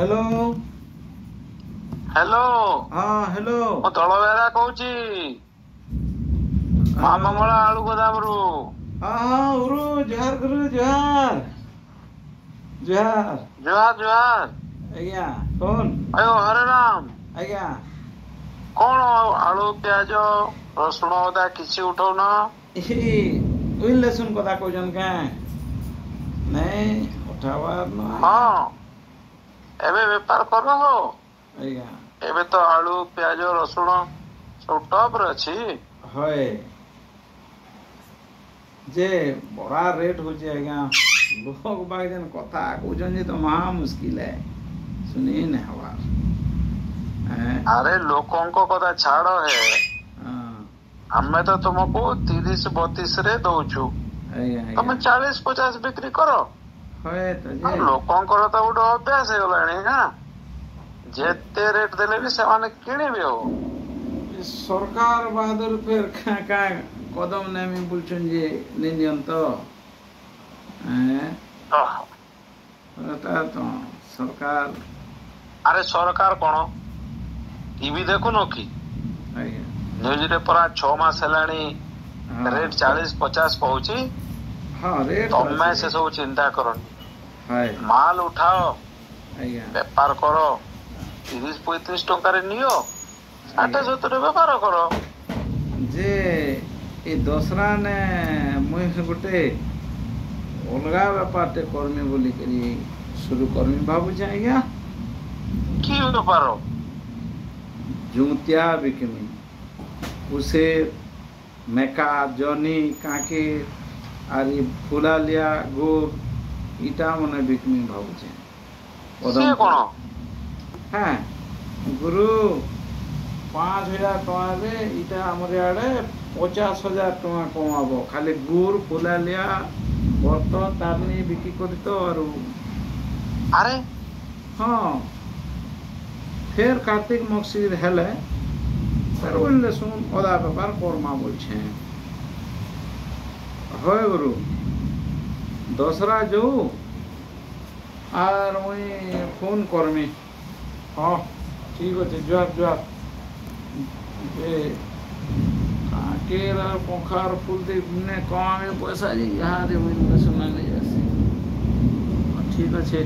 Hello. Hello. ହଁ, hello. ମୁଁ ଦଳ ବେହେରା କହୁଛି, ମା ମଙ୍ଗଳା ଆଳୁ ଗୋଦାମରୁ। ହଁ ହଁ ଗୁରୁ, ଜୁହାର ଗୁରୁ, ଜୁହାର ଜୁହାର। ଜୁହାର ଜୁହାର। ଆଜ୍ଞା, କହୁନ୍। ଆୟୋ ହରେ ରାମ। ଆଜ୍ଞା। କଣ ଆଳୁ, ପିଆଜ, ରସୁଣ, ଅଦା କିଛି ଉଠଉନ? ଲେସୁନ କଥା କହୁଛନ୍ କାଁ? ନାଇଁ ଉଠାବାର ନ। ହଁ, ଏବେ ବେପାର କର ହୋ। ଆଜ୍ଞା। ଏବେ ତ ଆଳୁ, ପିଆଜ, ରସୁଣ ସବୁ ଟପ ରେ ଅଛି। ହଏ ଯେ, ବଡ଼ା ରେଟ୍ ହଉଛି ଆଜ୍ଞା। ଲୋକ ବାକ ଯେନ୍ କଥା କହୁଛନ୍ ଯେ ତ ମହା ମୁସ୍କିଲ ହେ, ଶୁନି ନାଇଁ ହବାର୍। ଆରେ ଲୋକଙ୍କ କଥା ଛାଡ ହେ, ଆମେ ତ ତୁମକୁ 30 32 ରେ ଦଉଛୁ, ତମେ 40 50 ବିକ୍ରି କର। ଲୋକଙ୍କର ତ ଗୋଟେ ଅଭ୍ୟାସ ହେଇଗଲାଣି ନା, ଯେତେ ରେଟ୍ ଦେଲେ ବି ସେମାନେ କିଣିବେ। ଆଉ ସରକାର ବାହାଦୁର ଫେର କାଁ କାଁ କଦମ ନେମି ବୁଲଛନ୍ ଯେ ନେଇ ନିଅନ୍ତ ତ ସରକାର। ଆରେ ସରକାର କଣ ଟିଭି ଦେଖୁନ କି? ନ୍ୟୁଜରେ ପରା 6 ମାସ ହେଲାଣି ରେଟ୍ 40 50 କହୁଛି। ତମେ ସେ ସବୁ ଚିନ୍ତା କରନି, ମାଲ ଉଠାଅ, ବେପାର କର। 30 35 ଟଙ୍କାରେ ନିଅ, 60 70 ବେପାର କର। ଯେ ଏ ଦଶରା ନେ ମୁଇଁ ଗୋଟେ ଅଲଗା ବେପାରଟେ କରମି ବୋଲିକରି ଶୁରୁ କରମି ଭାବୁଛେ ଆଜ୍ଞା। କି ବେପାର? ଜୁତିଆ ବିକମି, ଉସେର, ମେକା, ଜନି, କାଁକେର ଆର୍ ଇ ଫୁଲାଲିଆ ଗୁର୍ ଇଟା ମାନେ ବିକମି ଭାବୁଛେ। ସିଏ କଣ? ହଁ ଗୁରୁ, 5000 ଟଙ୍କାରେ ଇଟା ଆମର ଇଆଡ଼େ 50,000 ଟଙ୍କା କମାବ ଖାଲି ଗୁର୍, ଫୁଲାଲିଆ, ବର୍ତ ତାରନି ବିକି କରି ତ। ଆରୁ ଆରେ ହଁ, ଫେର କାର୍ତ୍ତିକ ମଗଶିର ହେଲେ ଫେର ରସୁଣ ଅଦା ବେପାର କର୍ମା ବୋଲଛେ। ହଏ ଗୁରୁ, ଦଶରା ଯୋଉ ଆର୍ ମୁଇଁ ଫୋନ କରମି। ହଁ, ଠିକ ଅଛି, ଜୁହାର ଜୁହାର। ଯେ କାକେର ଆର୍ ପଙ୍ଖାର ଫୁଲ ଦେଇ ନେ କମାମି ପଇସା ଯେ ଇହାଦେ ମୁଇଁ ଶୁଣା ନେଇ ଆସି। ଠିକ ଅଛି।